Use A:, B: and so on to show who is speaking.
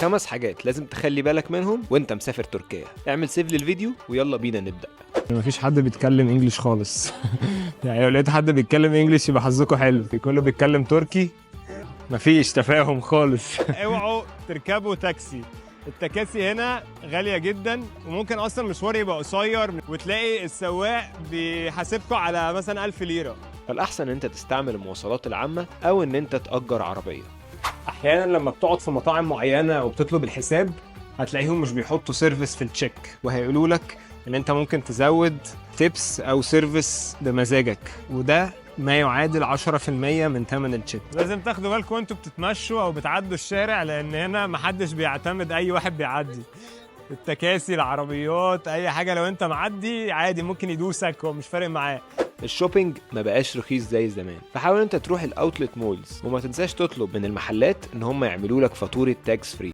A: خمس حاجات لازم تخلي بالك منهم وانت مسافر تركيا. اعمل save للفيديو ويلا بينا نبدأ.
B: مفيش حد بيتكلم English خالص. يعني لو لقيت حد بيتكلم English يبقى حظكم حلو، كله بيتكلم تركي، مفيش تفاهم خالص. اوعوا تركبوا تاكسي، التكاسي هنا غالية جدا، وممكن اصلا مشوار يبقى قصير وتلاقي السواق بيحاسبكوا على مثلا 1000 ليرة.
A: فالأحسن ان انت تستعمل المواصلات العامة او ان انت تأجر عربية.
B: احيانا لما بتقعد في مطاعم معينة وبتطلب الحساب هتلاقيهم مش بيحطوا service في ال check، وهيقولوا لك ان انت ممكن تزود tips او service بمزاجك، وده ما يعادل 10% من ثمن ال check. لازم تاخدوا بالكم وانتوا بتتمشوا او بتعدوا الشارع، لان هنا محدش بيعتمد اي واحد بيعدي، التكاسي، العربيات، اي حاجه، لو انت معدي عادي ممكن يدوسك، هو مش فارق معاه.
A: ال shopping ما بقاش رخيص زي زمان، فحاول انت تروح ال outlet malls، وما تنساش تطلب من المحلات ان هم يعملوا لك فاتورة tax free.